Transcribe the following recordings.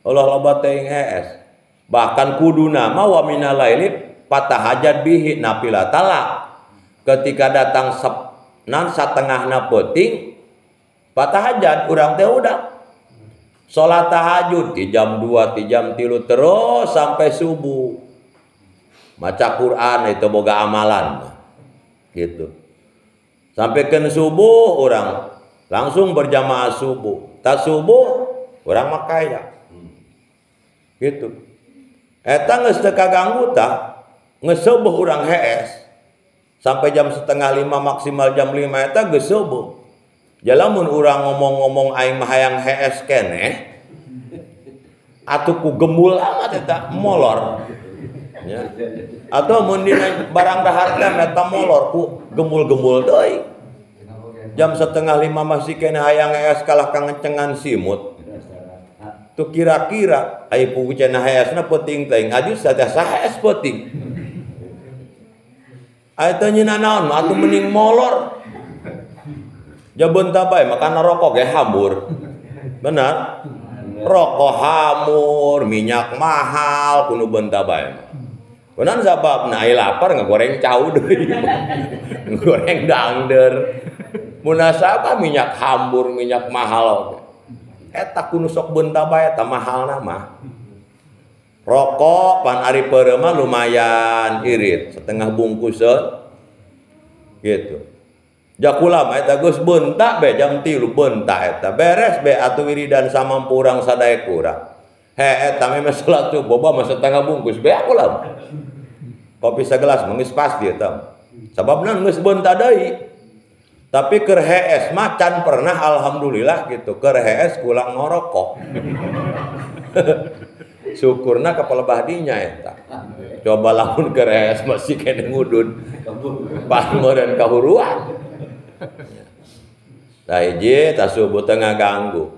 Allah loba teuing hees. Bahkan kuduna mah wa minal laili fatahajjad bihi nafila talak. Ketika datang nan satengahna peuting fatahajjad urang teh udah salat tahajud di jam 2, di jam 3 terus sampai subuh. Maca Quran itu boga amalan gitu. Sampai ke subuh orang langsung berjamaah subuh. Tas subuh orang makaya. Gitu. Eta geus teu kaganggu tah, geus subuh urang hees. Sampai jam 4:30 maksimal jam 5 eta geus subuh. Jalamun urang ngomong-ngomong aing mah hayang hees keneh atuh ku gembul amat eta molor. Ya. Atau mun dina barang dahar teh eta molor ku gembul-gembul deui. Jam 4:30 masih keneh hayang hees kalah kangencengan simut. Tuh kira-kira ai pugu cenah heesna peuting teuing aju saja sahees peuting. Ai teu nyina naon mah atuh mending molor. Jabeun tabai makana rokok ge hambur. Benar? Rokok hamur, minyak mahal kudu beunta bae. Benar sababna ai lapar ngagoreng cau deui. Ngoreng dangder. Munasabah minyak hambur, minyak mahal. Eta kudu sok beunta bae eta mahalna mah. Rokok pan ari peureum mah lumayan irit, setengah bungkuseun. Gitu. Jakula mah eta geus beunta be jam 3 beunta eta beres be atuh wiridan samampu urang sadaek urang. He eta mah salat subuh mah setengah bungkus be akula. Kopi segelas mah geus pasti eta. Sababna geus beunta deui. Tapi keur hees mah can pernah alhamdulillah gitu. Keur hees kula ngorokok. Syukurna kapalebah dinya eta. Coba lamun keur hees masih keneh ngudud. Pameureun kahuruan. Tah hiji tah subuh teu ngaganggu.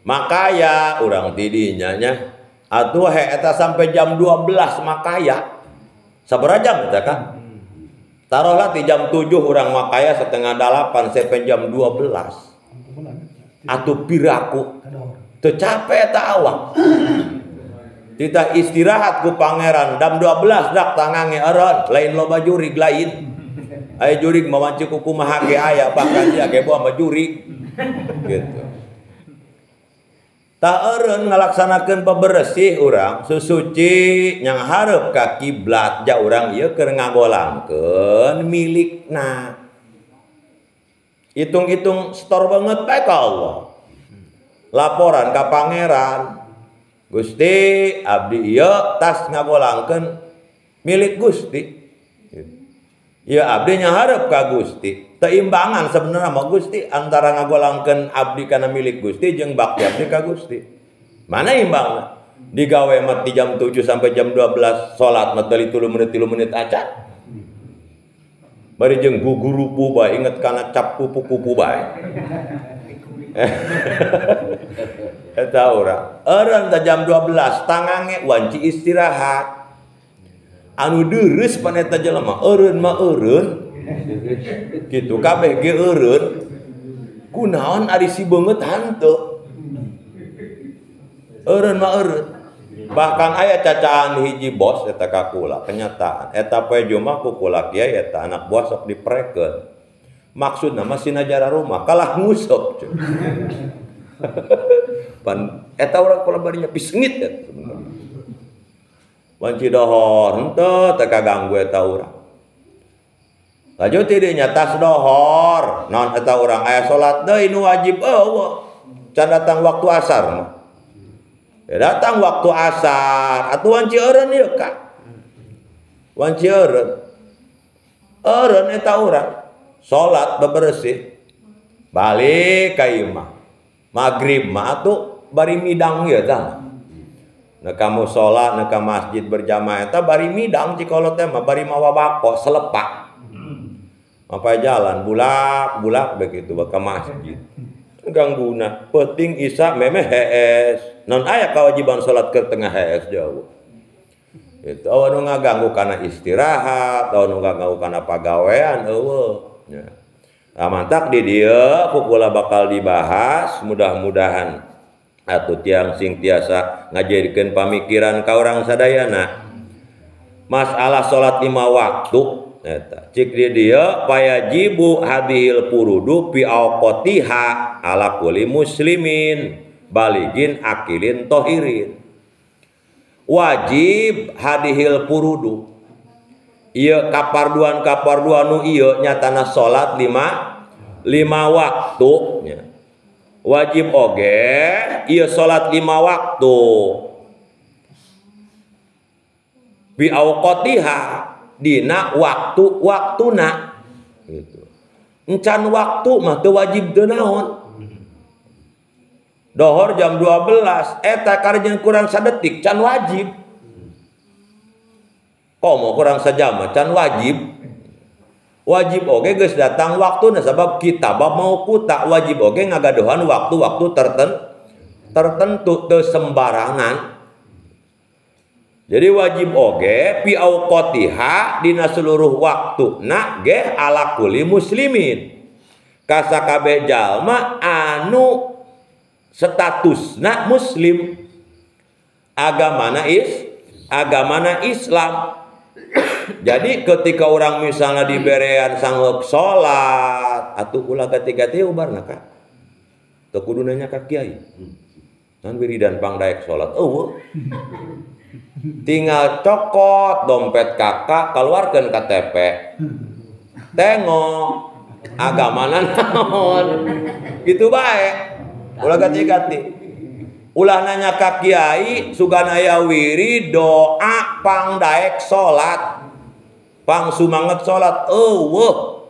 Makaya urang ti dinya nya. Atuh he eta sampai jam 12 makaya. Sabaraha jam eta kan? Taruhlah di jam 7 urang makaya 7:30 sampai jam 12. Atuh piraku teu capek eta awak. Titah istirahat ku pangeran jam 12 dak tangange eureun, lain loba jurig lain. Aya jurig mah wanci ku kumaha ge aya bahkan dia ge bawa mah jurig gitu. Tah eureun ngalaksanakeun beberesih urang susuci nyang hareup ka kiblat ja urang ieu keur ngagolangkeun milikna. Hitung-hitung setor banget bae ka Allah. Laporan ka pangeran. Gusti abdi ieu tas ngagolangkeun milik Gusti. Ya abdi nyaharep ka Gusti. Teimbangan sebenarnya mah Gusti antara ngagolangkeun abdi kana milik Gusti jeung bakti abdi ka Gusti. Mana imbangna? Digawe mah di jam 7 sampai jam 12 salat mah 3 menit 3 menit acan. Bari jeung gugurupu bae inget kana cap kupu-kupu bae. Eta urang. Eureun teh jam 12 tangange wanci istirahat. Anu deureus pan eta jelema eureun mah eureun kitu kabeh ge eureun kunaon ari si beungeut hanteu eureun mah eureun. Bahkan aya cacaan hiji bos eta ka kula kenyataan eta poe Jumat ku kula kiai eta anak buah sok diprekeun maksudna mah sinajara rumah kalah nguseup pan eta urang kula bari nya pisengit eta sebenarnya. Wanci dohor henteu teu kaganggu eta urang. Laju ti dinya tas dohor, naon eta urang aya salat deui nu wajib eueuh. Can datang waktu asar mah. Ya datang waktu asar, atuh wanci eureun ieu ka. Wanci eureun. Eureun eta urang. Salat beberesih. Balik ka imah. Magrib mah atuh bari midang ieu tah. Neka musola, neka masjid berjamaah eta bari midang cikolot teh mah bari mawa bako selepak. Apa jalan bulak-bulak begitu ke masjid. Gangguna penting isya memeh hees. Non aya kewajiban salat ke tengah hees jauh. Itu awan nu ngaganggu kana istirahat, awan nu ngaganggu kana pagawean eueuh. Ya. Nah, mantak di dieu ku kula bakal dibahas mudah-mudahan Atuh tiang sing tiasa ngajadikeun pamikiran ka urang sadayana. Masalah salat 5 waktu eta cik di dieu payajibu hadhil furudu fi awqatiha ala kulli muslimin baligin akilin tohirin. Wajib hadhil furudu ieu kaparduan-kaparduan nu ieu nyatana salat 5 waktu nya. Wajib oge ieu salat 5 waktu bi awqatiha dina waktu-waktuna gitu. Encan waktu mah teu wajib teu naon. Dohor jam 12 eta karejeng kurang sadetik can wajib. Komo kurang sajam mah can wajib. Wajib oge geus datang waktuna sabab kita bab mau kuta wajib oge ngagaduhan waktu-waktu tertentu teu sembarangan. Jadi wajib oge fi awqatiha dina seluruh waktuna ge ala kulli muslimin. Kasakabeh jalma anu statusna muslim, agamana agamana Islam. Jadi ketika orang misalnya diberean sanggeuk salat atuh ulah gati-gati ubarna ka. Teu kudu nanya ka kiai. Nan wiridan pangdaek salat eueuh. Tinggal cokot dompet kakak keluarkan KTP. Tengok agamana naon. Gitu bae. Ulah gati-gati. Ulah nanya ka kiai sugan aya wirid doa pangdaek salat. Pang sumanget salat eueuh.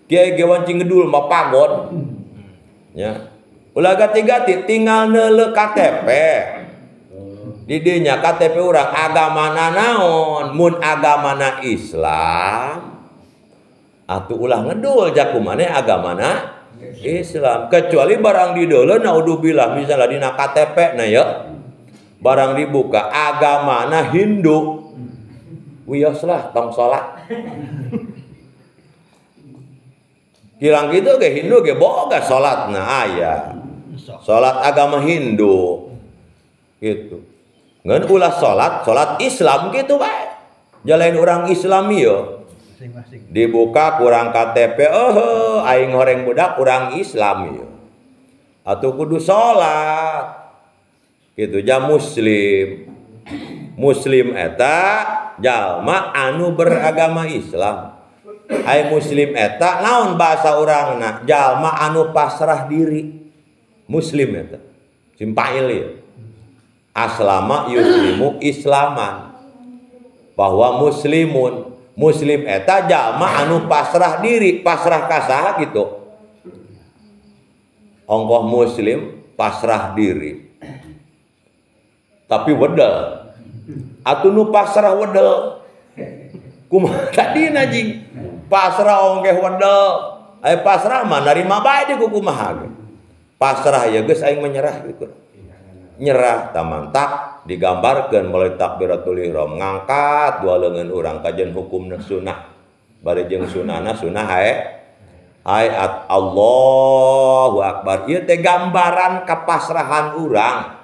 Kiai ge wancing ngedul mah pagon. Ya. Ulah gati-gati tinggal neuleuh KTP. Di dinya KTP urang agamana naon, mun agamana Islam atuh ulah ngedul jaku maneh agamana Islam. Kecuali barang dideuleu naudzubillah misalnya dina KTP na ya. Barang dibuka agamana Hindu. Wios lah tong salat. Kilang kitu ge Hindu ge boga salatna aya. Salat agama Hindu. Gitu. Ngan ulah salat, salat Islam gitu bae. Jalain urang Islam ieu. Dibuka kurang KTP, oh aing horeng budak kurang Islam ieu. Atuh kudu salat. Gitu jam muslim. Muslim eta jalma anu beragama Islam. Ai muslim eta naon bahasa urangna? Jalma anu pasrah diri. Muslim eta. Simpail ieu. Aslama yuslimu islaman. Bahwa muslimun, muslim eta jalma anu pasrah diri, pasrah ka saha gitu. Ongkoh muslim pasrah diri. Tapi wedel. Atuh nu pasrah wedel. Kumaha tadina jing? Pasrah ongkeh wedel. Aya pasrah mah narima bae di kumaha ge. Pasrah ya geus aing menyerah gitu. Nyerah tamantak digambarkeun melalui takbiratul ihram ngangkat dua leungeun urang kajian hukumna sunah bari jeung sunahna sunah hae ayat Allahu akbar ieu teh gambaran kapasrahan urang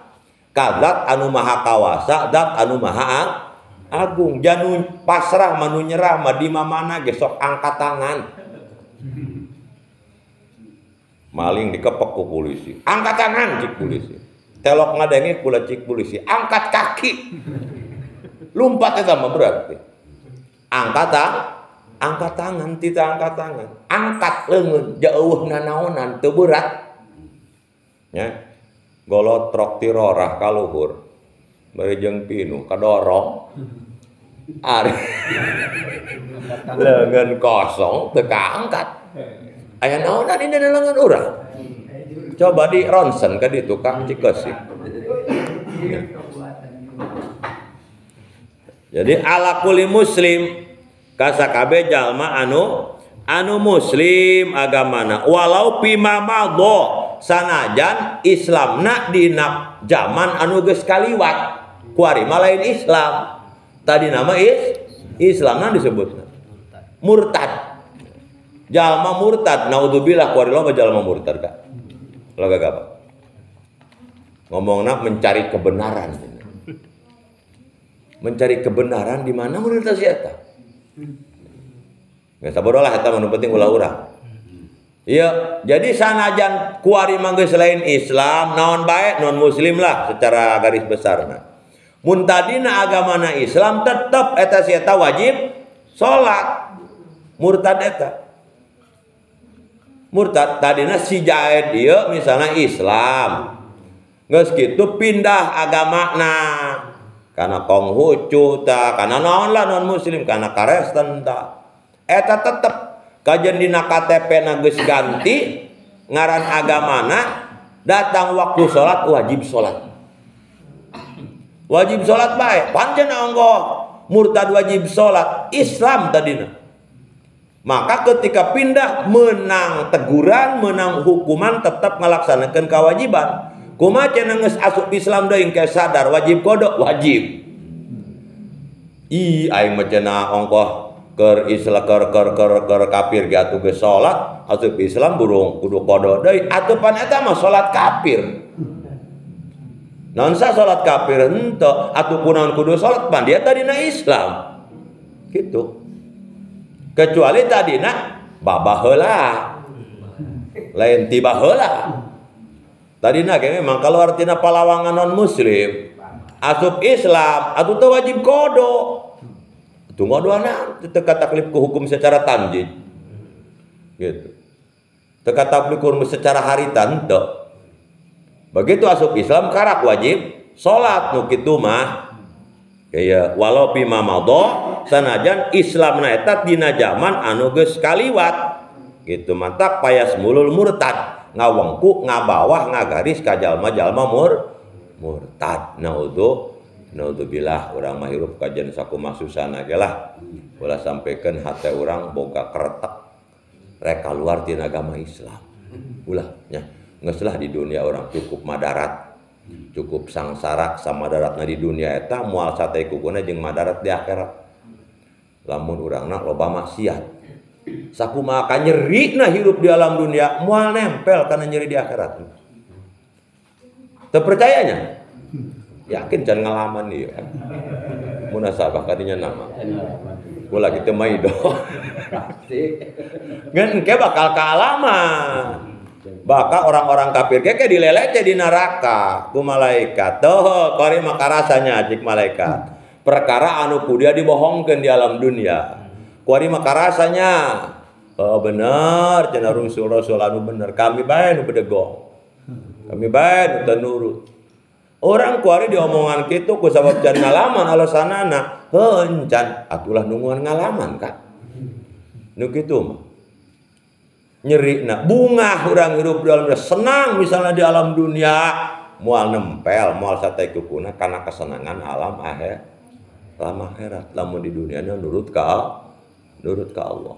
ka zat anu maha kawasa zat anu maha agung. Janu pasrah manu nyerah mah di mamana ge sok angkat tangan. Maling dikepek ku polisi, angkat tangan cik polisi. Telok ngadenge kula cik polisi, angkat kaki. Lumpat eta mah berarti. Angkat tangan, tita angkat tangan. Angkat leungeun jauh nanaonan teu berat. Nya. Golotrok tirorah ka luhur. Bari jeung pinu kadorong. Ari leungeun kosong teu kaangkat. Aya naonan ini leungeun urang. Coba di ronsen ke di tukang Cikesik. Ya. Jadi ala kulli muslim kasakabe jalma anu muslim agamana walau pima madho sanajan Islamna dina zaman anu geus kaliwat kuari mah lain Islam. Tadi nama Islamna disebutna murtad. Jalma murtad naudzubillah kuari loba jalma murtad ka. Loba apa? Ngomongna mencari kebenaran. Mencari kebenaran di mana mun eta si eta? Geus sabodoh lah eta mah nu penting ulah urang. Iya, jadi sanajan kuari mah geus lain Islam, naon bae non muslim lah secara garis besarna. Mun tadina agamana Islam tetep eta si eta wajib salat. Murtad eta. Murtad tadina si Jaid ieu misalnya Islam. Geus kitu pindah agamana. Kana Konghucu ta, kana naon lah non muslim, kana Kristen ta. Eta tetep kajen dina KTP na geus ganti ngaran agamana, datang waktu salat wajib salat. Wajib salat bae, pancen onggoh murtad wajib salat Islam tadina. Maka ketika pindah menang teguran, menang hukuman tetap ngalaksanakeun kewajiban. Kumaha cenah geus asup Islam deui engke sadar wajib kodok wajib. Ih aing mah cenah ongkoh keur Islam keur kafir ge atuh geus salat asup Islam burung kudu kodok deui atuh pan eta mah salat kafir. Naon sa salat kafir henteu atuh kunaon kudu salat pan dia tadina Islam. Gitu. Kecuali tadina babah heula. Lain tiba heula. Tadina ge memang kalau artina palawangan non muslim asup Islam atuh teu wajib kodok. Tunggu doana teu taklif ku hukum secara tamjid. Gitu. Teu taklif ku hukum secara harita henteu. Begitu asup Islam karak wajib salat nu kitu mah. Kaya walau bima madha sanajan Islam na eta dina zaman anu geus kaliwat. Gitu mantak payas mulul murtad ngawengku ngabawah ngagaris ka jalma-jalma murtad. Naudzubillah urang mah hirup kajian sakumaha susana ge lah. Ulah sampaikan hate urang boga kretek rek kaluar tina agama Islam. Ulah nya geus lah di dunia urang cukup madarat, cukup sangsara sama daratna di dunia eta moal sate kukuna jeung madarat di akhirat. Lamun urangna loba maksiat. Sakumaha nyerina hirup di alam dunia moal nempel kana nyeri di akhirat. Teu percayanya? Yakin jangan ngalaman ieu. Munasabah kadinya nama. Ulah kitu mah ido. Ngan engke bakal kaalaman. Bakal orang-orang kafir keke dilelece di neraka ku malaikat. Tuh, kori mah karasanya cik malaikat. Perkara anu ku dia dibohongkeun di alam dunia. Kuari mah karasanya. Oh bener cenah rasul rasul anu bener. Kami bae nu bedegong. Kami bae nu teu nurut. Orang kuari diomongan kitu ku sabab can ngalaman alasanana. Heuh encan atulah nungguan ngalaman kak. Nu kitu mah. Nyerina bungah urang hirup di alam dunia, senang misalnya di alam dunia moal nempel moal sate kukuna kana kesenangan alam akhir alam akhirat. Lamun di dunianya nurut ka Allah.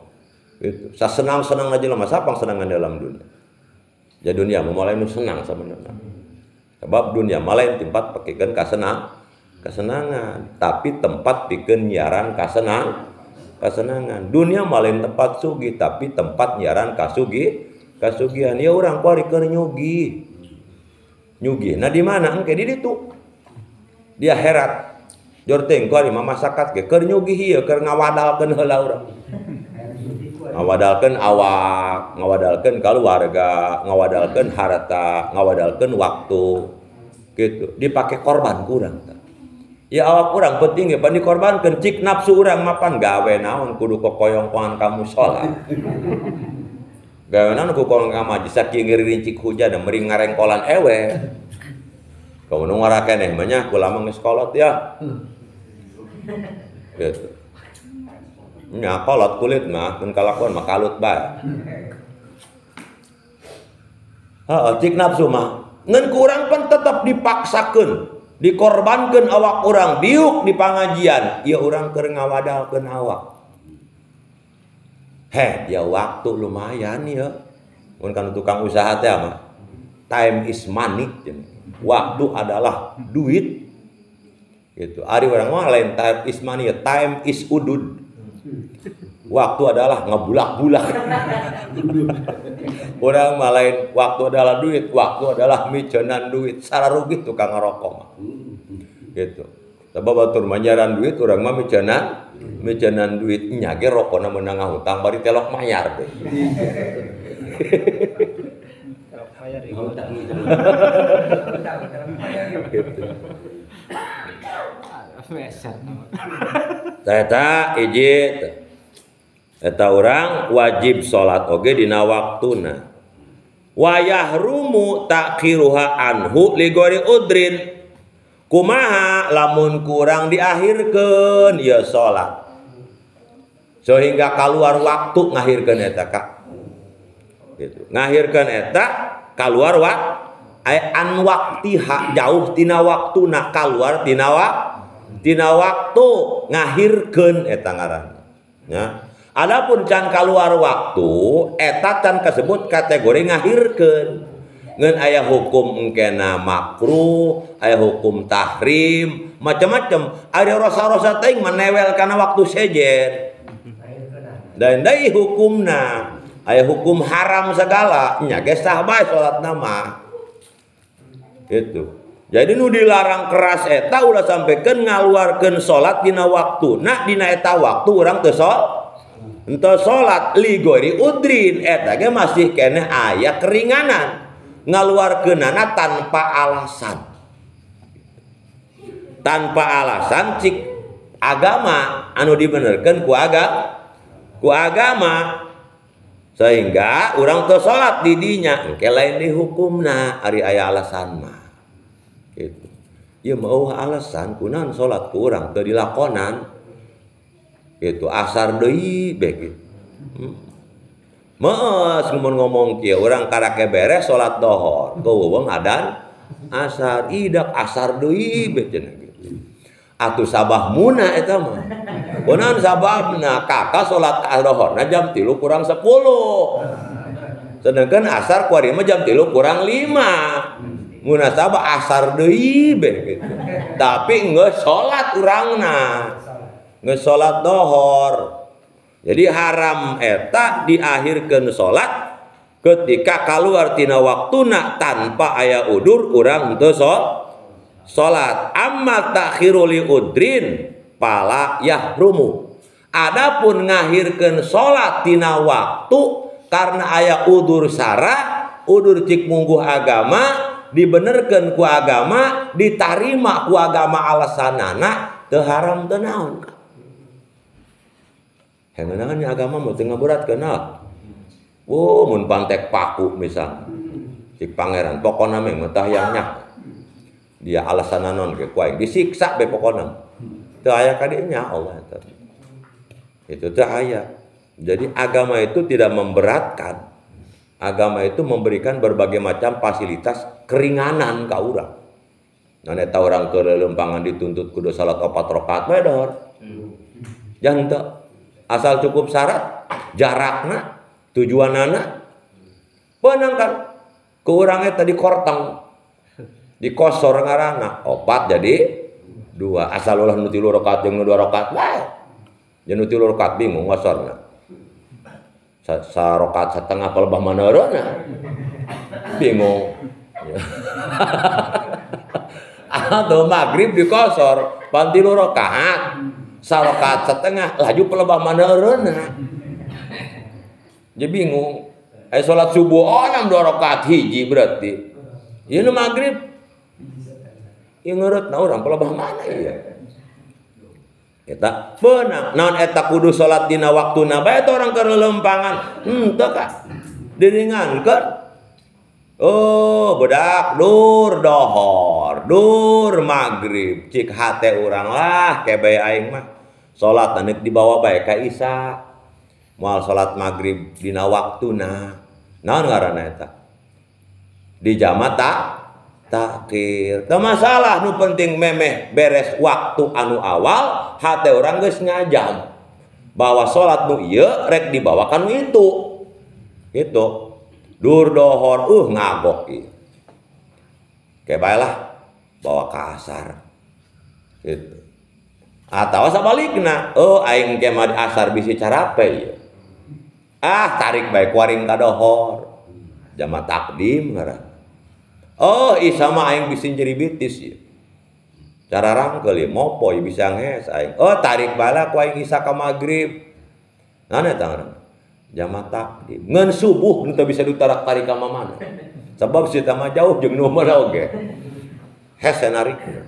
Itu sasenang-senang aja lah masa pang senangan di alam dunia. Ya dunia mah lain nu senang sabenerna. Sebab dunia mah lain tempat pikeun kasenangan, tapi tempat pikeun nyiaran kasenangan. Dunia mah lain tempat sugih, tapi tempat nyiaran kasugihan. Ya urang kuari keur nyugih. Nyugih. Nah di mana engke di ditu? Di akhirat. Jor teuing kuari mah masakat ge keur nyugih ieu keur ngawadalkeun heula urang. Ngawadalkeun awak, ngawadalkeun kaluarga, ngawadalkeun harta, ngawadalkeun waktu. Gitu. Dipake korban ku urang tah. Ya awak urang penting ge pan dikorbankeun cik nafsu urang mapan gawe naon kudu kokoyongkongan ka musala. Gawe naon kudu kokoyong ka majlis sakieu ngirincik hujan meuring ngarengkolan ewe. Kamu nu ngarakeneh mah nya kula mah geus kolot ya. Gitu. Nya kolot kulit mah mun kalakuan mah kalut bae. Heeh cik nafsu mah ngan ku urang pan tetep dipaksakeun, dikorbankeun awak urang diuk di pangajian, ieu urang keur ngawadalkeun awak. Heh, dia waktu lumayan ya. Mun kan tukang usaha teh mah time is money. Waktu adalah duit. Gitu. Ari urang mah lain time is money, time is udud. Waktu adalah ngebulak-bulak. Urang mah lain waktu adalah duit, waktu adalah micenan duit. Sararugi tukang ngarokok mah. Gitu. Sebab batur manjaran duit urang mah micenan duit nya ge rokona meunang ngahutang bari telok mayar deh. Telok mayar gitu. Eta hiji eta urang wajib salat oge dina waktuna. Wa yahrumu takhiruha anhu li ghairi udrin. Kumaha lamun kurang diakhirkeun ieu salat sehingga kaluar waktu ngahirkeun eta ka. Gitu. Ngahirkeun eta kaluar waktu an waktiha jauh tina waktuna kaluar tina tina waktu ngahirkeun eta ngaranna. Ya. Adapun can kaluar waktu eta can kasebut kategori ngahirkeun. Ngan aya hukum engkena makruh, aya hukum tahrim, macam-macam. Ada rosa-rosa teuing menewel kana waktu sejen. Dan deui hukumna, aya hukum haram segala, nya ge sah bae salatna mah. Gitu. Jadi nu dilarang keras eta ulah sampekeun ngaluarkeun salat dina waktuna, dina eta waktu urang teu salat li ghairi udrin eta ge masih keneh aya keringanan. Ngaluarkeunana tanpa alasan. Tanpa alasan cik agama anu dibenerkeun ku agama sehingga urang teu salat di dinya engke lain dihukumna ari aya alasan mah. Gitu. Ieu mah alasan kunaon salat ku urang teu dilakonan. Gitu asar deui beh gitu. Mees ngomong kieu urang karake beres salat dohor, keuweung adan asar, idak asar deui beh cenah gitu. Atuh sabah muna eta mah. Kunaon sababna kakak salat dohorna jam 3 kurang 10. Sedangkan asar kuari mah jam 3 kurang 5. Munasabah asar deui beh gitu. Tapi geus salat urangna. Geus salat dohor. Jadi haram eta diakhirkeun salat ketika kaluar tina waktuna tanpa aya udur urang teu salat. Amma ta'khiru li udrin fala yahrumu. Adapun ngahirkeun salat tina waktu karena aya udur sara, udur cik mungguh agama, dibenerkeun ku agama, ditarima ku agama alasanana teu haram teu naon. Hengeunangan agama mah teu ngaberatkeun naon. Oh, mun pantek paku misalnya. Cik pangeran pokona mah mentah yang nyak. Dia alasan naon ge ku aing disiksa be pokona. Teu aya ka dinya Allah eta. Itu teu aya. Jadi agama itu tidak memberatkan. Agama itu memberikan berbagai macam fasilitas keringanan ka urang. Nah eta urang keur lelempangan dituntut kudu salat 4 rakaat bae dohor. Jangan teu. Asal cukup syarat, jarakna, tujuanana, benang kan. Keurangnya tadi korteng, dikosor ngarana, 4 jadi 2. Asal ulah nu 3 rakaat jeung nu 2 rakaat bae. Jeung nu 3 rakaat bingung ngosorna. Sarokaat setengah palebah maneurna. Bingung. Atau maghrib dikosor, pan 3 rakaat. Sarokaat setengah laju pelebah maneurna. Jadi bingung. Salat subuh oh 6 2 rakaat hiji berarti. Ieu nu maghrib. Ieu ngeureutna urang pelebah mana ieu? Eta beunang naon eta kudu salat dina waktuna bae eta urang keur lelempangan. Henteu ka. Diringankeun. Oh, bedak dur dohor, dur maghrib, cik hate urang lah kebe aing mah. Salat anek dibawa bae ka Isya. Moal salat maghrib dina waktuna. Naon ngaranna eta? Di jama takhir. Teu masalah nu penting memeh beres waktu anu awal, hate urang geus ngajam bahwa salat nu ieu rek dibawa ka nu itu. Gitu. Dur dohor ngagok ieu. Ke bae lah bawa ka asar. Gitu. Atawa sabalikna, oh aing ke mah asar bisi carape ieu. Ah tarik bae kuaring ka dohor. Jama takdim ngaran. Oh isa mah aing bisi jeribitis ieu. Cara rangkeul ieu mopo ieu bisa ngehes aing. Oh tarik bala ku aing isa ka magrib. Nah eta ngaran. Jama takdim. Ngan subuh nu teu bisa ditarak-tarik ka mamana. Sebab si mah jauh jeung nu mana oge. Hese narikna.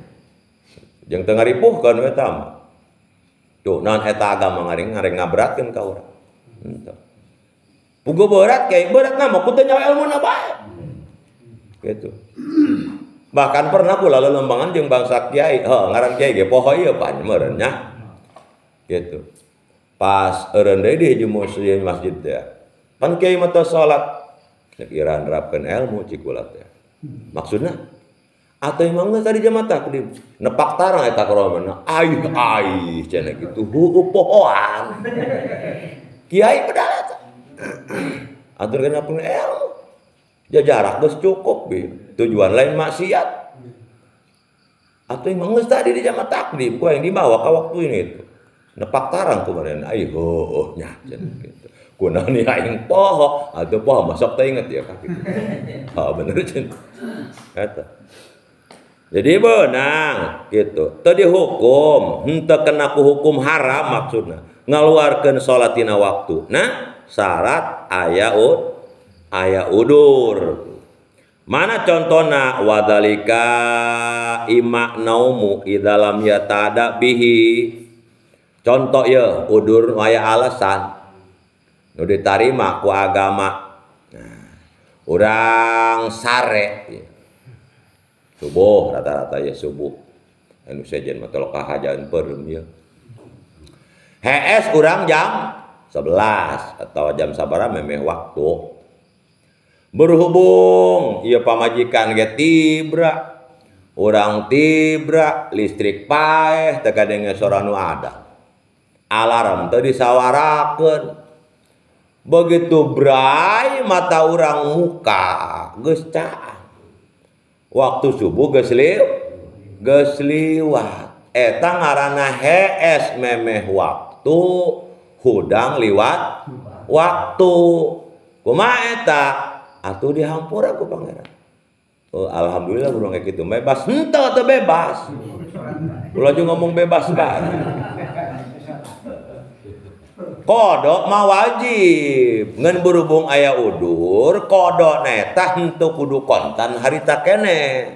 Jeung teu ngaripuhkeun we eta mah. Tuh naon eta agama ngaring ngaberatkeun ka urang. Henteu. Puguh berat kayak berat mah ku teu nyawa ilmuna bae. Gitu. Bahkan pernah kula lelembangan jeung bangsa kiai, heuh ngaran kiai ge poho ieu pan meureun nya. Gitu. Pas eureun deui di hiji muslim masjid teh. Pan kiai mah teu salat. Cek ira nerapkeun ilmu cik kula teh. Maksudna atau emang geus tadi jama takdim nepak tarang eta koromana aih aih cenah kitu heueuh pohoan. Kiai pedal eta. Aturkeun apa ilmu. Jarak geus cukup bi. Tujuan lain maksiat. Atau emang geus tadi di jama takdim ku yang dibawa ka waktu ini itu. Nepak tarang kumaha aih heueuh nya cenah kitu. Kunaon aing poho atuh poho masuk teh inget ya ka kitu. Ha bener cenah. Eta. Jadi beunang gitu. Teu dihukum, henteu kena ku hukum haram maksudna. Ngaluarkeun salat dina waktu. Nah, syarat aya aya udur. Mana contona wadalika ima naumu idza lam yatada bihi. Contoh ye udur aya alasan nu ditarima ku agama. Nah, urang sare subuh rata-rata ya subuh. Anu sejen mah teu kahajan peureum ye. Hees urang jam 11 atau jam sabaraha memeh waktu. Berhubung ieu pamajikan ge tibra, urang tibra, listrik paeh teu kadenge sora nu ada. Alarm teu disawarakeun. Begitu bray mata urang muka geus caang. Waktu subuh geus liwat. Eta ngaranna hees memeh waktu hudang liwat waktu. Kumaha eta? Atuh dihampura ku pangeran. Oh, alhamdulillah urang kayak gitu bebas. Henteu teu bebas. Ulah jeung ngomong bebas bae. Kodok mah wajib. Ngan berhubung aya udur, kodok neta henteu kudu kontan harita keneh.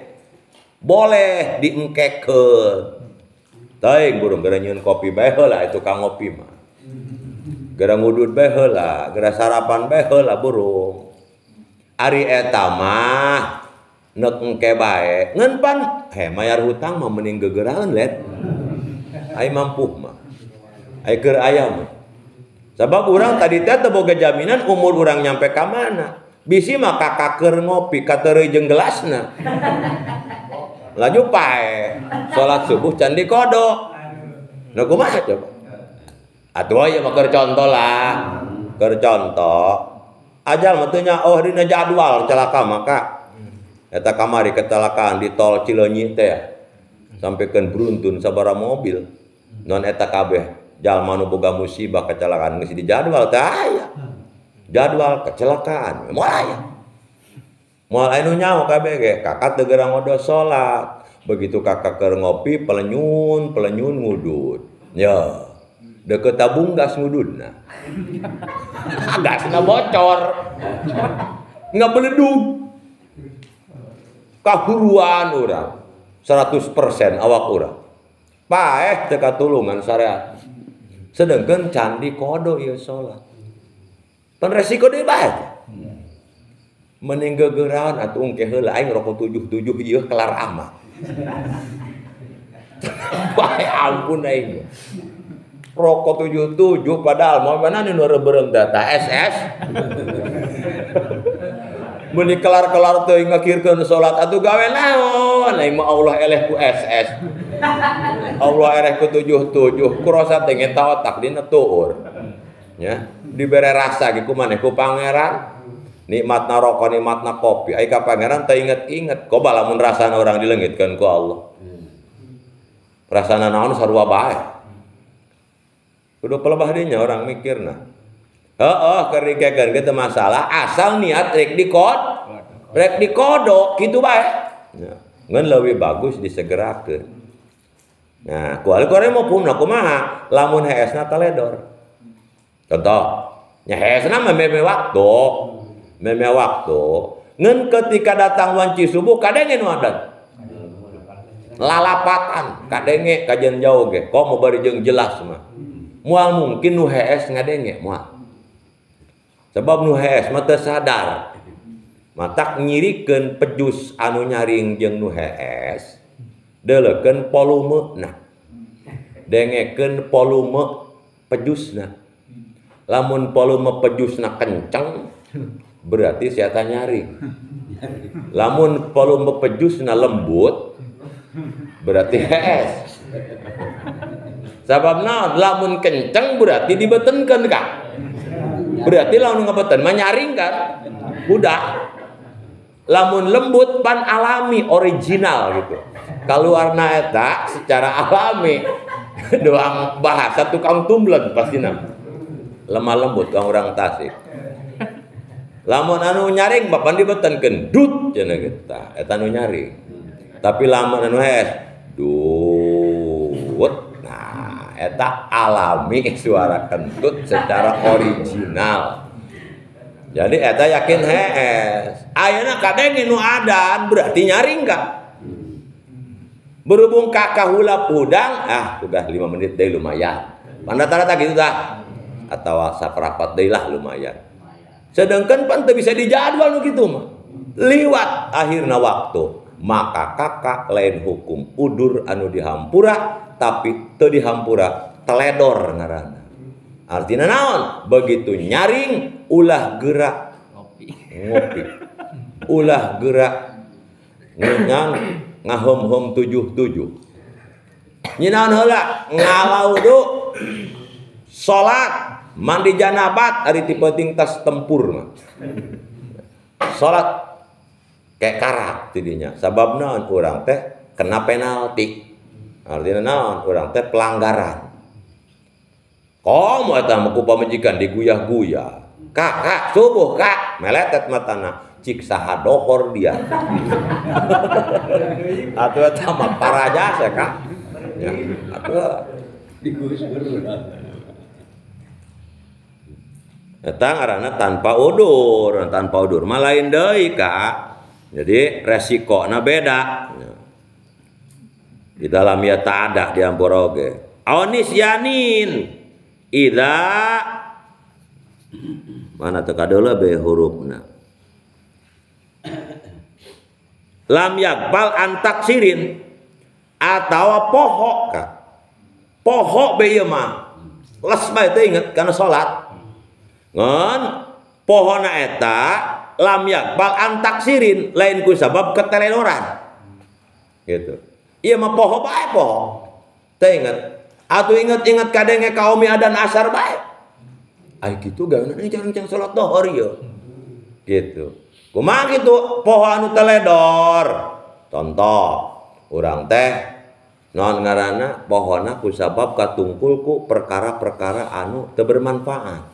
Boleh diengkekeun. Teuing burung geura nyieun kopi bae heula itu kang ngopi mah. Geura ngudud bae heula, geura sarapan bae heula burung. Ari eta mah neuk engke bae. Ngan pan he mayar hutang mah mending geugeraeun let. Ai mampu mah. Ai keur aya mah. Sabab urang tadi teh teu boga jaminan umur urang nyampe ka mana. Bisi mah kakaker ngopi kateureuy jeung gelasna. Laju pae salat subuh can dikodok. Nah kumaha coba? Atuh ieu mah keur contoh lah. Keur contoh. Ajal mah teu nya oh dina jadwal celaka maka eta kamari kecelakaan di tol Cileunyi teh sampikeun beruntun sabaraha mobil. Non eta kabeh jalma nu boga musibah kecelakaan geus dijadwal teh aya. Jadwal kecelakaan moal aya. Moal aya nu nyaho kabeh ge kakak teu geura ngodo salat. Begitu kakak keur ngopi pelenyun pelenyun ngudud. Ya. Deket tabung gas ngududna. Gasna bocor. Ngabeledug. Kahuruan urang. 100% awak urang. Paeh teu katulungan syariat. Sedangkan candi kodo ieu salat. Pan resiko deui bae. Mending gegeuraan atuh engke heula aing rokok 77 ieu kelar amat. Bae ampun aing. Rokok 77 padahal mau mana nu rebereng data SS. Meuni kelar-kelar teuing ngakirkeun salat atuh gawe naon? Aing mah Allah eleh ku SS. Allah eleh ku 77 kurosa teh ngeta otak dina tuur. Ya, dibere rasa ge ku maneh ku pangeran. Nikmatna rokok, nikmatna kopi. Ai ka pangeran teh inget-inget. Coba lamun rasana urang dilengitkeun ku Allah. Rasana naon sarua bae. Kudu pelebah dinya orang mikirna. Heeh, keur dikekeun ge teu masalah asal niat rek dikod, rek dikodo kitu bae. Ya, ngan leuwih bagus disegerakeun. Nah, ku ari mafhumna kumaha? Lamun heesna teledor. Contoh, nya heesna mah meme waktu. Meme waktu. Ngan ketika datang wanci subuh kadenge nu adan. Lalapatan kadenge kajian jauh ge, komo bari jeung jelas mah. Moal mungkin nu hees ngadenge moal. Sebab nu hees mah teu sadar. Matak nyirikeun pejus anu nyaring jeung nu hees, deuleukeun volumena. Dengekeun volume pejusna. Lamun volume pejusna kenceng, berarti si eta nyaring. Lamun volume pejusna lembut, berarti hees. Sabab naon? Lamun kenceng berarti dibetenkeun ka. Berarti lamun ngebeten mah nyaring kan? Udah. Lamun lembut pan alami original gitu. Kaluarna eta secara alami. Doang bahasa tukang tumblen pastina. Lemah lembut kang urang Tasik. Lamun anu nyaring bapan dibetenkeun dut cenah kitu. Eta anu nyaring. Tapi lamun anu hees dut. Nah, eta alami suara kentut secara original. Jadi eta yakin hees. Ayeuna kadenge nu adan berarti nyaring ka. Berhubung kakak hulap hudang, ah sudah 5 menit deui lumayan. Pan rata-rata gitu tah. Atawa saperapat deui lah lumayan. Sedangkan pan teu bisa dijadwal nu kitu mah. Liwat akhirna waktu, maka kakak lain hukum udur anu dihampura tapi teu dihampura teledor ngaranna. Artinya naon? Begitu nyaring ulah gerak ngopi. Ulah gerak ngan ngahom-hom 77. Nyinaon heula ngalaudu salat mandi janabat ari ti penting tas tempur mah. Salat kayak karat tidinya. Sabab naon urang teh kena penalti. Artinya naon urang teh pelanggaran. Komo eta mah ku pamajikan diguyah-guyah. Kak, kak, subuh kak, meletet matana. Cik saha dohor dia. Atuh eta mah parajasa kak. Ya, atuh digusur. Eta ngaranna tanpa udur mah lain deui kak. Jadi resikona beda. Di dalam ya tak ada di ampura oge. Aonis yanin idza mana teu kadeuleu be hurufna. Lam yakbal antaksirin atawa poho ka. Poho be ieu mah. Les bae teu inget kana salat. Ngan pohona eta lam yakbal antaksirin lain ku sabab keteledoran. Gitu. Ieu mah poho bae poho. Teu inget. Atuh inget-inget kadenge kaum adan asar bae. Ai kitu gaweuna cang-cang salat dohor ieu. Gitu. Kumaha kitu poho anu teledor. Contoh, urang teh naon ngaranna pohona ku sabab katungkul ku perkara-perkara anu teu bermanfaat.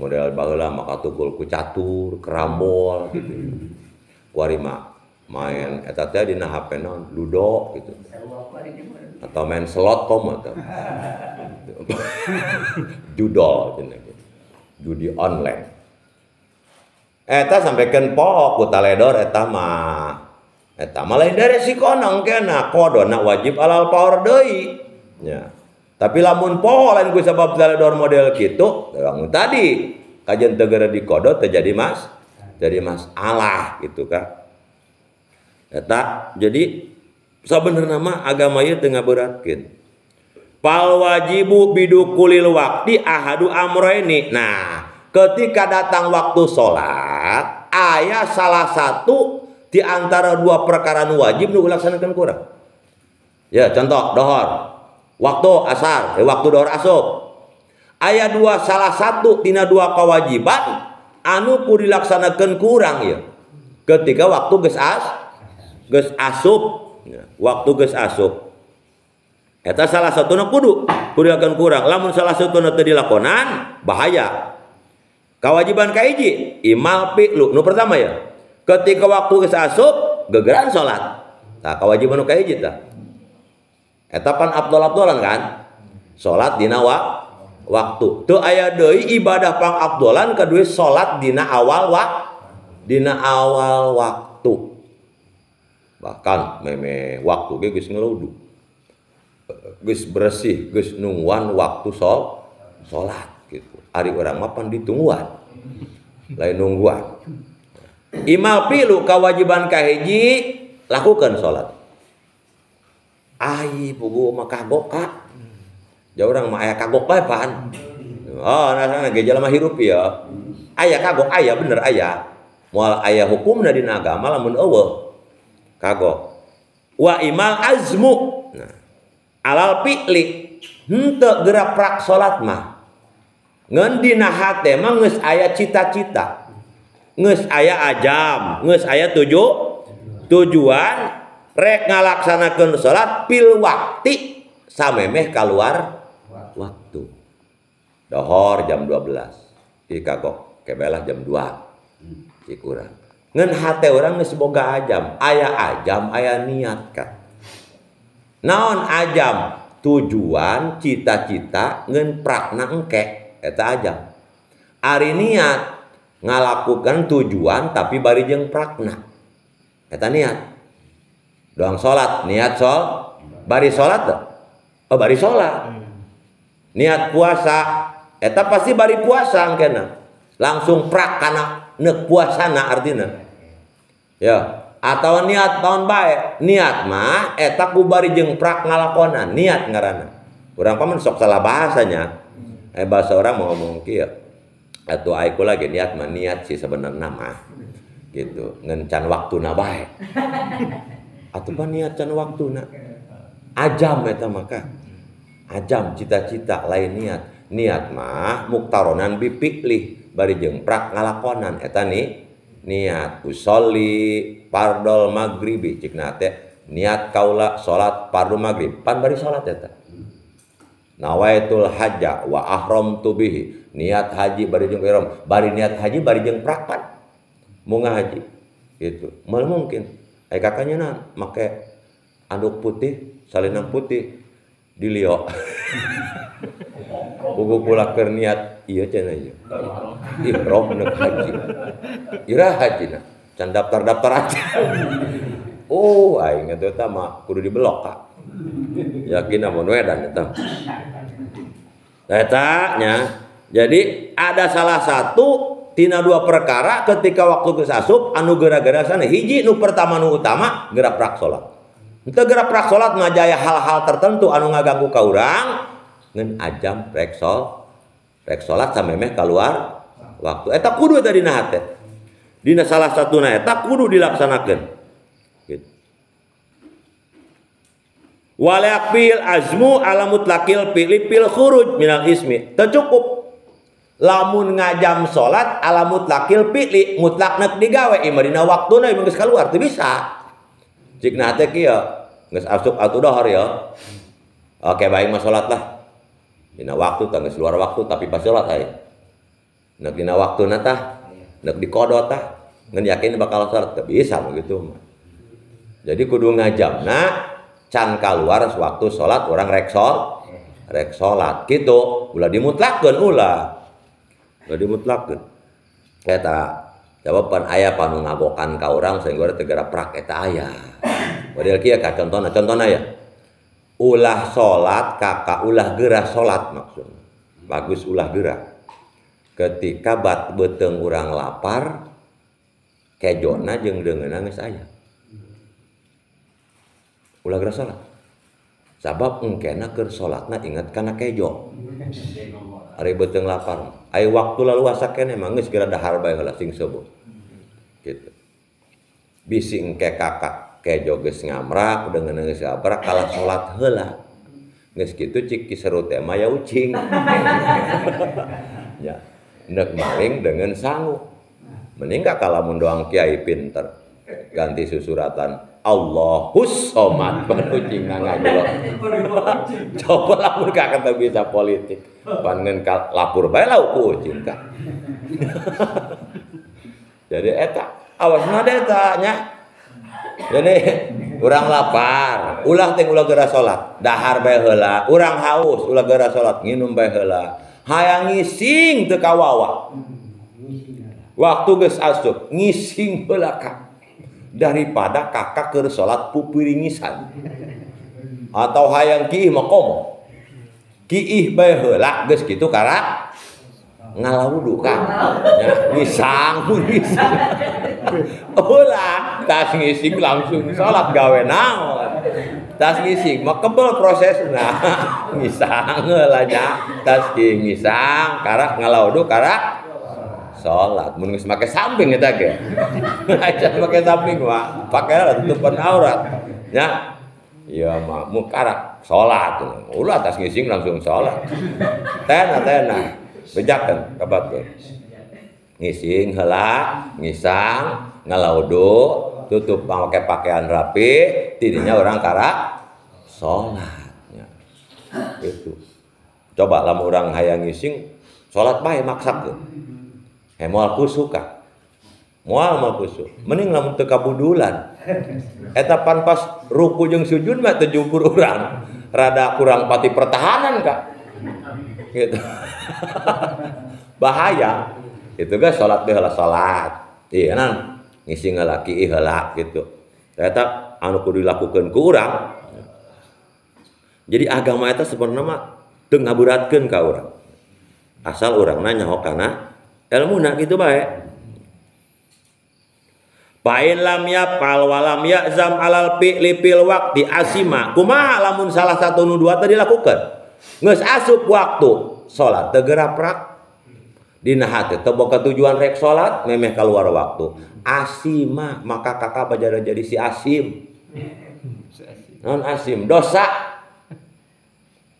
Model baheula mah katungkul ku catur, kerambol gitu. Kuari mah main eta teh dina HP naon ludo gitu. Atau main slot komo atau judol cenah gitu. Judi online. Eta sampaikan poho ku taledor eta mah. Eta mah lain dari resikona engkena kodona wajib alal power deui. Ya. Tapi lamun poho lain ku sabab taledor model kitu, lamun tadi kajian teu geura dikodo teu jadi mas, jadi masalah gitu ka. Eta jadi sabenerna mah agama ieu teu ngaberatkeun. Fal wajibu bidukulil waqti ahadu amroini. Nah, ketika datang waktu sholat, aya salah satu di antara dua perkara nu wajib nu dilaksanakan kurang. Ya, contoh dohor. Waktu asar, waktu dohor asup. Aya dua salah satu tina dua kewajiban anu kudu dilaksanakan kurang ya. Ketika waktu geus asup, ya, waktu geus asup. Eta salah satuna kudu dilakukan kurang. Lamun salah satuna teu dilakonan bahaya. Kewajiban kahiji imal fi'lu nu pertama ya. Ketika waktu geus asup gegeran salat. Tah kewajiban nu kahiji tah. Eta pan abdol-abdolan kan? Salat dina waktu. Teu aya deui ibadah pang abdolan kadue salat dina awal dina awal waktu. Bahkan meme waktu ge geus ngeludu. Geus bersih, geus nungguan waktu salat gitu. Ari urang mah pan ditungguan. Lain nungguan. Imal pilu kewajiban kahiji lakukan salat. Ai pugu mah kagok ka. Jauh urang mah aya kagok bae pan. Oh, nah ge jelema hirup ya. Aya kagok aya bener aya. Moal aya hukumna dina agama lamun eueuh. Kagok. Wa imal azmu. Nah, alal fi'li henteu geura prak salat mah. Ngan dina hate mah geus aya cita-cita. Geus aya ajam, geus aya tujuan rek ngalaksanakeun salat pil wakti samemeh kaluar waktu. Dohor jam 12. Ih kagok kebelah jam 2. Cik urang. Ngan hate urang geus boga ajam, aya ajam aya niat kan. Naon ajam? Tujuan, cita-cita ngan prakna engke eta ajam. Ari niat ngalakukan tujuan tapi bari jeung prakna. Eta niat. Doang salat, niat sol, bari salat teu? Oh bari salat. Niat puasa, eta pasti bari puasa engkena. Langsung prak kana neuk puasana artina. Ya. Atau niat tahun bae, niat mah eta ku bari jeung prak ngalakonan, niat ngaranna. Urang paman sok salah bahasanya. Bahasa orang mau ngomong kieu. Atuh ai kula ge niat mah niat sih sebenarnya mah. Gitu, ngan can waktuna bae. Atuh pan niat can waktuna. Ajam eta maka. Ajam cita-cita lain niat. Niat mah muktaronan bi fi'lih bari jeung prak ngalakonan eta nih. Niat usolli fardol maghribi cikna teh niat kaula salat fardu maghrib pan bari salat eta. Nawaitul hajja wa ahramtu bihi niat haji bari jeung ihram bari niat haji bari jeung prakpan munga haji gitu. Moal mungkin ai kakaknya na make anduk putih salinang putih dilio. Pugu pula keur niat ieu cenah ieu. Ihram neuk haji. Ira hajina can daftar-daftar aja. Oh, aing eta mah kudu dibelok ka. Yakin amun wedan eta. Eta nya. Jadi ada salah satu tina dua perkara ketika waktu geus asup anu geura-geura sana hiji nu pertama nu utama geura prak salat. Henteu geura prak salat mah jaya hal-hal tertentu anu ngaganggu ka urang ngan ajam rek salat samemeh kaluar waktu. Eta kudu eta dina hate. Dina salah satuna eta kudu dilaksanakeun. Gitu. Walaqbil azmu ala mutlaqil fi'li fil khuruj minal ismi. Teu cukup. Lamun ngajam salat ala mutlaqil fi'li, mutlak nek digawe imah dina waktuna imah geus kaluar teu bisa. Cik na teh kieu, geus asup atuh dohor ya. Oke baik mah salat lah. Dina waktu tah geus luar waktu tapi pas salat aya. Nek dina waktuna tah, nek dikodot tah, ngan yakin bakal salat teu bisa mah gitu mah. Jadi kudu ngajamna can kaluar waktu salat urang rek salat kitu, ulah dimutlakeun ulah. Ulah dimutlakeun. Eta jawaban aya panu ngagokan ka urang sehingga teu geura prak eta aya. Model kieu ka contona, contona ya. Ulah salat kakak ulah geura salat maksudna. Bagus ulah geura. Ketika bat beuteung urang lapar kejona jeung deungeunna geus aya. Ulah geura salat. Sabab engkena keur salatna inget kana kejo. Ari beuteung lapar. Ai waktu laluasa keneh mah geus geura dahar bae heula sing seueuh. Gitu. Bisi engke kakak kejo geus ngamrak deungeunna geus ngabrak kalah salat heula. Geus kitu cik kiseru teh mah ya ucing. Ya, nek maling dengan sangu. Mending kakak lamun doang kiai pinter ganti susuratan. Allahus somad pan ucing ngajelo. Coba lamun kakak teu bisa politik. Pan ngeun lapor bae lauk ku ucing ka. Jadi eta awasna eta nya. Jadi urang lapar, ulah teh ulah geura salat, dahar bae heula, urang haus ulah geura salat, nginum bae heula. Hayang ngising teu kawawa. Waktu geus asup ngising heula ka. Daripada kakak keur salat pupiringisan. Atau hayang kiih mah komo. Kiih bae heula geus kitu karak ngalawudu ka. Ya, ngisang ngising. Ulah tas ngising langsung salat gawe naon. Tas ngising mah kebel prosesna. Ngisang heula nya, tas kiih ngisang karak ngalawudu karak salat. Mun geus make samping eta ge. Aja make samping mah, pake tutupan aurat. Nya. Ya mah mu karak salat. Ulah tas ngising langsung salat. Tena tena. Bejakeun kabatkeun. Ngising heula, ngisang, ngalaudu, tutup pakai pakaian rapi, tidinya orang karak salat nya. Itu. Coba lamun urang hayang ngising, salat bae maksakeun. Moal kusuk ka. Moal mah kusuk. Mending lamun teu kabudulan. Eta pan pas ruku jeung sujud mah teu jubur urang. Rada kurang pati pertahanan ka. Gitu. Bahaya. Itu ge salat teh heula salat. Iya nan ngising heula kiih heula gitu. Eta anu kudu dilakukeun ku urang. Jadi agama eta sebenarnya mah teu ngaberatkeun ka urang. Asal urangna nyaho kana elmuna gitu bae. Fa'in lam yaf'al wa lam ya'zam alal fi'li fil waqti asima. Kumaha lamun salah satu nu dua tadi dilakukeun? Geus asup waktu salat teu geura prak. Dina hati teu boga tujuan rek salat memeh keluar waktu. Asima maka kakak bajara jadi si asim. Non asim dosa.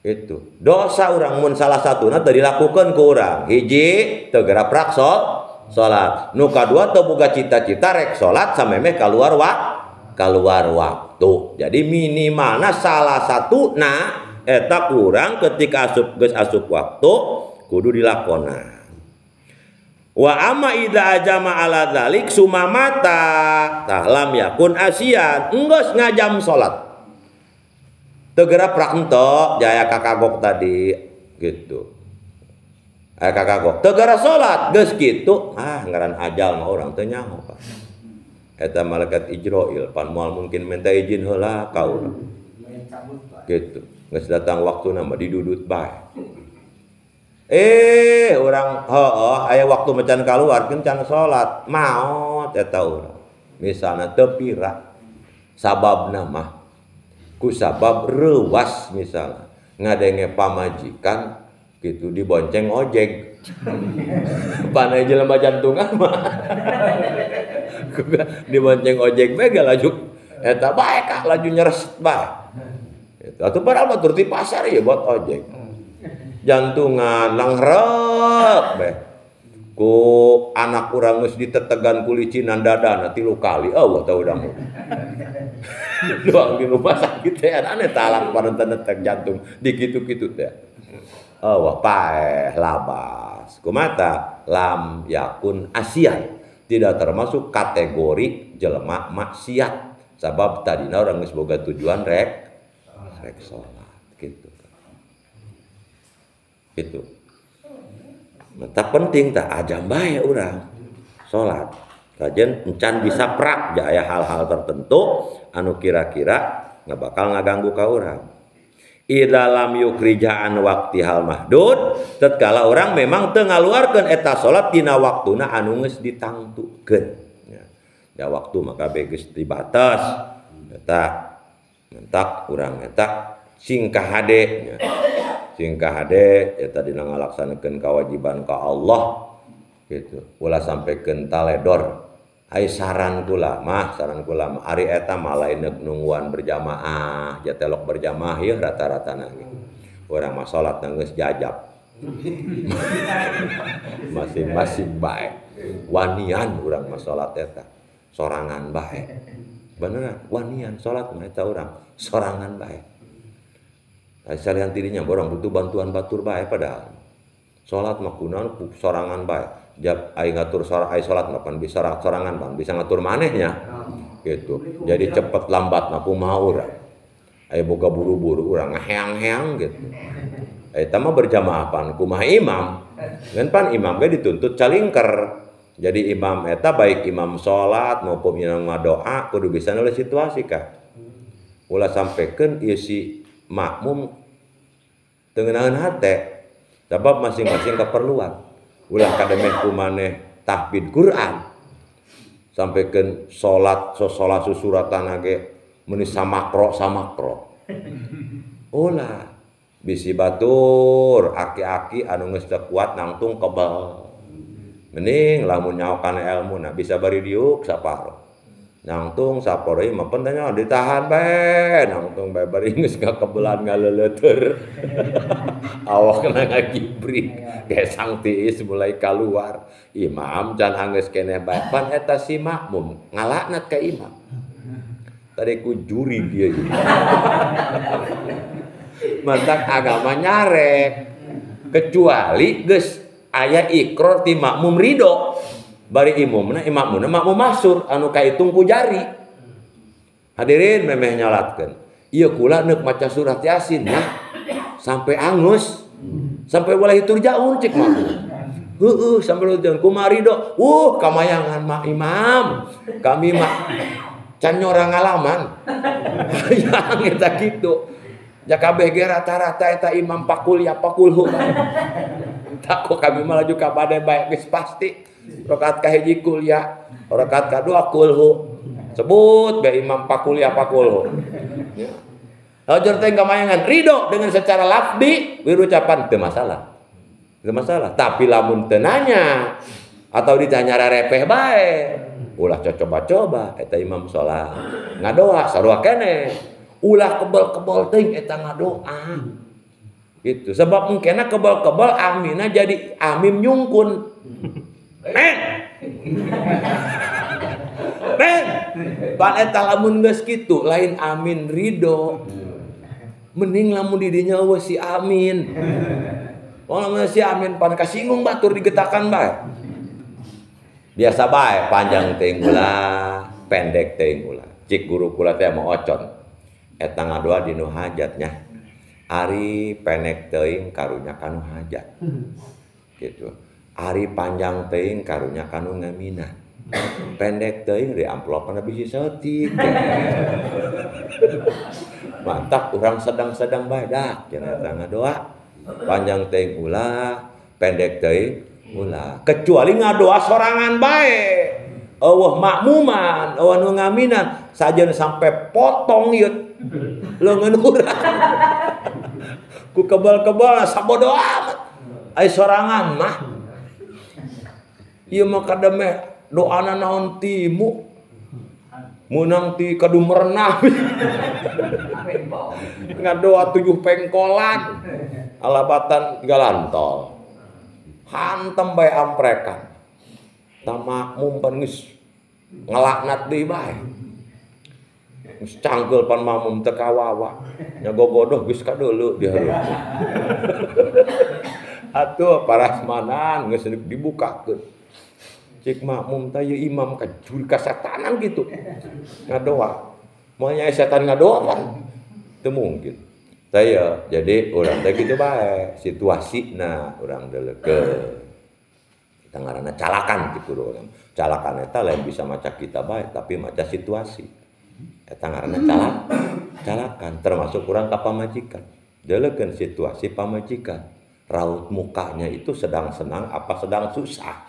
Itu dosa urang mun salah satuna teu dilakukeun ku urang. Hiji teu geura prak salat. Nu kadua teu boga cita-cita rek salat samemeh keluar keluar waktu. Jadi minimalna salah satuna eta kurang ketika asup geus asup waktu kudu dilakonan. Wa amma idza ajama ala dzalik sumamata tah lam yakun asian enggeus ngajam salat. Teu geura prak entok jaya kakagok tadi gitu. Aya kakagok teu geura salat geus kitu ah ngaran ajal mah urang teu nyaho Pak. Eta malaikat Ijroil pan moal mungkin minta izin heula ka urang. Gitu. Geus datang waktuna mah didudut bae. Urang heueuh aya waktu macan kaluar can salat maot eta urang. Misalna teu pira sababna mah ku sabab reuwas misalna ngadenge pamajikan gitu dibonceng ojek. Panai jelema jantungan mah. Dibonceng ojek bae laju eta bae ka laju nyereset bae. Gitu. Atuh padahal mah tur di pasar ieu buat ojek. Jantungan langrep bae. Ku anak urang geus ditetegan ku licinan dadana 3 kali. Eueuh tah urang. Doang di rumah sakit teh aneh talak paranten netek jantung dikitu-kitu teh. Eueuh paeh labas. Kumata lam yakun asian, tidak termasuk kategori jelema maksiat. Sabab tadina urang geus boga tujuan rek rek salat gitu. Gitu. Mata penting tak ajam bae urang salat. Kajen encan bisa prak ja aya hal-hal tertentu anu kira-kira nggak bakal ngaganggu ka urang. Idza lam yukrijaan waqti hal mahdud, tatkala orang memang teu ngaluarkeun eta salat dina waktuna anu geus ditangtukeun. Ya, ya waktu maka geus dibatas. Eta mentak urang eta sing kahade ya. Sing kahade eta dina ngalaksanakeun kewajiban ka Allah gitu. Ulah sampekeun taledor. Ai saran kula mah, ari eta mah lain nungguan berjamaah, jatelok berjamaah ieu rata-ratana ge. Urang mah salat geus jajab. Masing-masing bae. Wanian urang mah salat eta, sorangan bae. Beneran wanian salat mah eta urang sorangan bae. Salian tidinya borong butuh bantuan batur bae padahal. Salat mah kunaon sorangan bae. Jap ai ngatur ai salat mah pan bisa sorangan pan bisa ngatur manehnya. Gitu. Jadi cepet lambat mah kumaha urang. Ai boga buru-buru urang ngaheang-heang gitu. Eta mah berjamaah pan kumaha imam. Ngan pan imam ge dituntut calingker. Jadi imam eta baik imam salat maupun imam ngadoa kudu bisa nulis situasi ka. Ulah sampekeun ieu si makmum teu ngeunaheun hate. Sabab masing-masing keperluan. Ulah kademeh ku maneh tahfidz Quran. Sampekeun salat salat susuratan ge meuni samakro-samakro. Ulah bisi batur aki-aki anu geus teu kuat nangtung kebel. Mending lamun nyaokan ilmu nah bisa bari diuk saparo. Nangtung saparo ieu mah pentingnya ditahan bae, nangtung bae bari geus kakebelan ngaleuleuteur. Awakna ngagibrik, gesang tiis mulai kaluar. Imam can anggeus keneh bae pan eta si makmum ngalaknat ka imam. Tadi ku juri dia ieu. Mantak agama nyarek kecuali geus aya ikrar ti makmum ridho bari imamna imamna makmum masur anu kaitung ku jari. Hadirin memeh nyolatkeun ieu kula neuk maca surat Yasin nah sampai angus sampai walai turjaun cik makmum heueuh sampai turjaun kumaha ridho kamayangan mak imam kami mah can nyorang ngalaman hayang eta kitu ja kabeh ge rata-rata eta imam pakul ya pakulhu. Tak kok kami malah juga badai baik geus pasti rakaat kahiji kuliah rakaat kadua kulhu sebut bae imam pakuliah pakulhu ya. Hajar teh kamayangan ridho dengan secara lafdi wirucapan teu masalah teu masalah tapi lamun teu nanya atau ditanya rarepeh bae ulah coba-coba eta imam salat ngadoa sarua keneh ulah kebel-kebel teuing eta ngadoa gitu sebab mungkinna kebal-kebal amina jadi amim nyungkun men men pan eta lamun geus kitu lain amin ridho mending lamun di dinya eueuh si amin lamun si amin pan kasinggung batur digetakan bae biasa bae panjang teuing ulah pendek teuing ulah cik guru kula teh mau ocon eta ngadoa dinu hajatnya ari pendek teuing karunya kanu hajat gitu ari panjang teuing karunya kanu ngaminan pendek teuing di amplopan bisi saeutik mantap urang sedang-sedang bae dak cenah eta ngadoa panjang teuing ulah pendek teuing ulah kecuali ngadoa sorangan bae eueuh makmuman eueuh nu ngaminan sajeun sampai potong ieu leungeun urang ku kebal-kebal sabodo amat ai sorangan mah ieu mah kademeh doana naon timu meunang ti kadumerenah ngadoa 7 pengkolan alabatan galantol hantem bae amprekan ta makmum pan geus ngalaknat deui bae geus cangkeul pan makmum teu kawawa nya gogodoh geus kadeuleu di hareup atuh parasmanan geus dibukakeun cik makmum teh ieu imam kajur kasatanan kitu ngadoa moal nya setan ngadoa pan teu mungkin teh jadi urang teh kitu bae situasina urang deuleukeun kita ngaranna calakan kitu urang calakan eta lain bisa maca kita bae tapi maca situasi eta ngaranna calakan termasuk urang ka pamajikan deuleukeun situasi pamajikan raut mukanya itu sedang senang apa sedang susah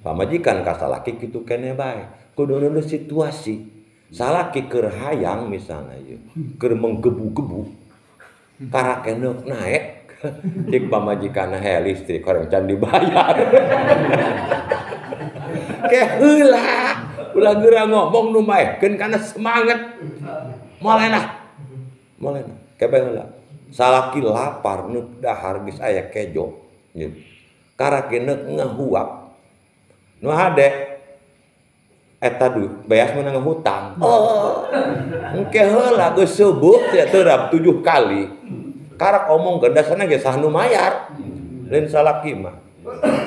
pamajikan ka salaki kitu keneh bae kudu nunduh situasi salaki keur hayang misalna ieu keur menggebu-gebu karakeneuk naek cik pamajikanna he listrik horeng can dibayar ke heula ulah geura ngomong nu maehkeun kana semangat moal enak moal enak kebe heula salaki lapar neuk dahar geus aya kejo gitu karakeneuk ngahuap nu hade Eta duit beas menang hutang. Oh. Engke heula geus subuh teh terap 7 kali. Karak omong dasarna ge sah nu mayar. Lain salaki mah.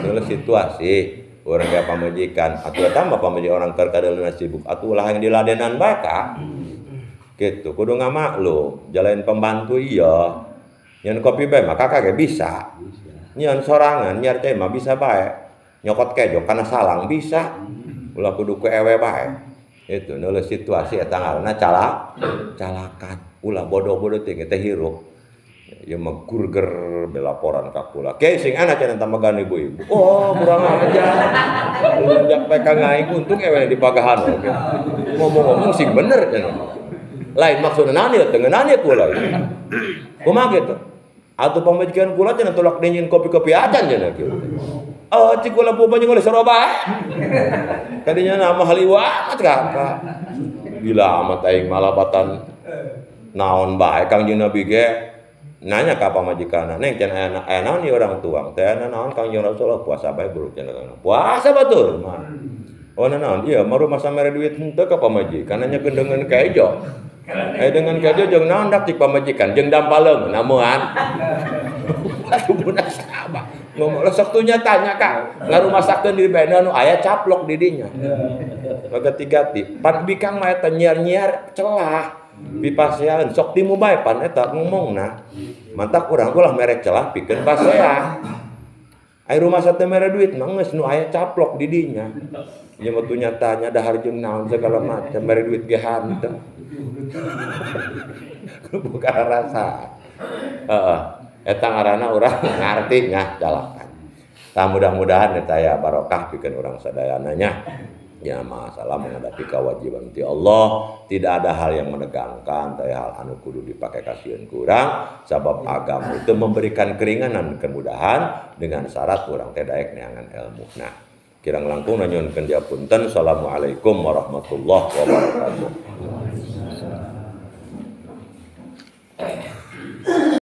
Heula situasi urang ge pamajikan atuh eta mah pamajikan orang keur kadeuleuna sibuk atuh ulah yang diladenan bae ka. Gitu kudu ngamaklum, jalain pembantu iya. Nyeun kopi bae mah kakak ge bisa. Nyeun sorangan nyiar teh mah bisa bae. Nyokot kejo kana salang bisa. Ulah kudu ku ewe bae. Itu neuleuh situasi eta ngaranna calakan. Ulah bodoh-bodoh teh teh hirup. Ieu mah gurger belaporan ka kula. Ke sing anak cenah tamagan ibu-ibu. Oh, kurang aja. Lunjak PK ngaing untung ewe dipagahan oge. Ngomong-ngomong sing bener cenah. Lain maksudna naon ieu teu ngeunaan ieu kula ieu. Kumaha kitu? Atuh pamajikan kula cenah tolak dingin kopi-kopi acan cenah kieu. Oh, cik kula pupanya oleh soroba. Tadinya nama haliwa amat kakak. Gila amat aing malabatan naon bae Kangjeng Nabi ge nanya ka pamajikanna, "Neng can aya naon ieu urang tuang? Teh aya naon Kangjeng Rasulullah puasa bae buru cenah." Puasa batur mah. Oh naon? Ieu mah rumah samere duit henteu ka pamajikan nanya gendengeun kejo. Dengan kejo jeung naon dak cik pamajikan jeung dampaleung namuan. Aduh munasabah. Ngomong lah sok tuh nyatanya kak ngarumasakeun di bae nu aya caplok di dinya. Gati-gati pan bikang mah eta nyiar-nyiar celah pipasean sok timu bae pan eta ngomongna. Mantak urang ulah mere celah pikeun pasea. Ai rumah teh mere duit mah geus nu aya caplok di dinya. Ieu mah tuh nyatanya dahar jeung naon segala macam mere duit ge hanteu. Bukan rasa. Heeh. Eta ngaranna urang ngarti nya calakan. Tah mudah-mudahan eta aya barokah pikeun urang sadayana nya. Ya masalah menghadapi kewajiban ti Allah, tidak ada hal yang menegangkan, teh hal anu kudu dipake kasieun ku urang, sabab agama itu memberikan keringanan kemudahan dengan syarat urang teh daek neangan ilmu. Nah, kirang langkung nanyuhunkeun diapunten. Assalamualaikum warahmatullahi wabarakatuh.